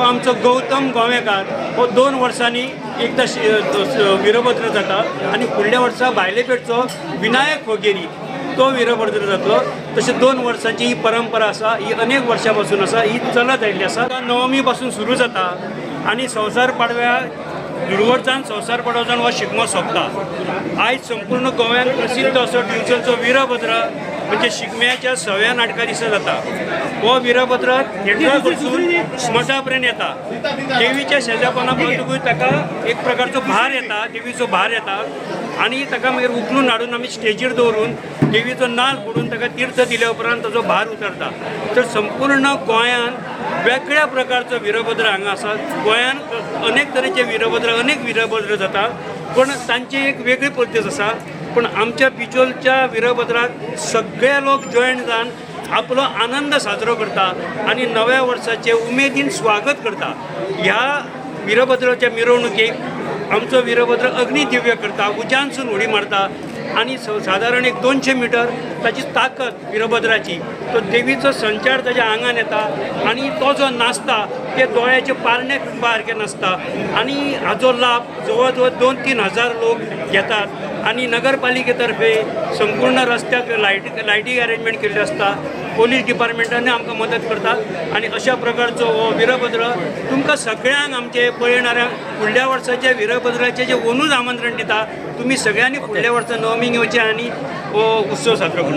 आमचो गौतम गोवेकार हो 2 वर्सांनी एकदां वीरभद्र जाता आनी फुडल्या वर्सा भायले पेठचो विनायक फोगेरी तो वीरभद्र जातलो. तशें 2 वर्सांची ही परंपरा आसा, ही अनेक वर्सां पासून आसा, ही चलत आयिल्ली आसा. नवमी पासून सुरू जाता आनी संवसार पाडव्या दुर्वर्सान संवसार पाडव्यान हो शिगमो सोंपता. आयज संपूर्ण गोव्यान प्रसिद्ध असो दिवचलचो वीरभद्र म्हणजे शिगम्याच्या 6व्या नाटका दिसा जाता. हो वीरभद्र थिएटरा कडसून मठा पर्यंत येता. देवीच्या शेजापना पळयतकूच ताका एक प्रकारचो भार येता, देवीचो भार येता आनी ताका मागीर उखलून हाडून आमी स्टेजीर दवरून देवीचो नाल फोडून ताका तीर्थ दिल्या उपरांत ताचो भार उतरता. तर संपूर्ण गोंयान वेगळ्या प्रकारचो वीरभद्र हांगा आसा. गोंयान अनेक तरेचे वीरभद्र, अनेक वीरभद्र जाता, पूण तांची एक वेगळी पद्दत आसा. पूण आमच्या बिचोलच्या वीरभद्राक सगळे लोक जॉयन जावन आपलो आनंद साजरो करता आनी नव्या वर्साचे उमेदीन स्वागत करता. ह्या वीरभद्राच्या मिरवणुकेक आमचो वीरभद्र अग्निदिव्य करता, उज्यानसून उडी मारता आनी सादारण एक 200 मिटर ताची ताकद वीरभद्राची, तो देवीचो संचार ताच्या आंगान येता आनी तो जो नाचता ते दोळ्याचे पारणे पिंपा सारके नाचता आनी हाचो लाभ जवळ जवळ 2-3 हजार लोक घेतात. आनी नगरपालिकेतर्फे संपूर्ण रस्त्याक लायटी अरेंजमेंट केल्ली आसता. पोलीस डिपार्टमेंटानूय आमकां मदत करता आनी अशा प्रकारचो हो वीरभद्र तुमकां सगळ्यांक आमचे पळयणाऱ्यांक फुडल्या वर्साच्या वीरभद्राचें जें ओनूच आमंत्रण दिता. तुमी सगळ्यांनी फुडल्या वर्सा नवमीक येवचें आनी हो उत्सव साजरो करून.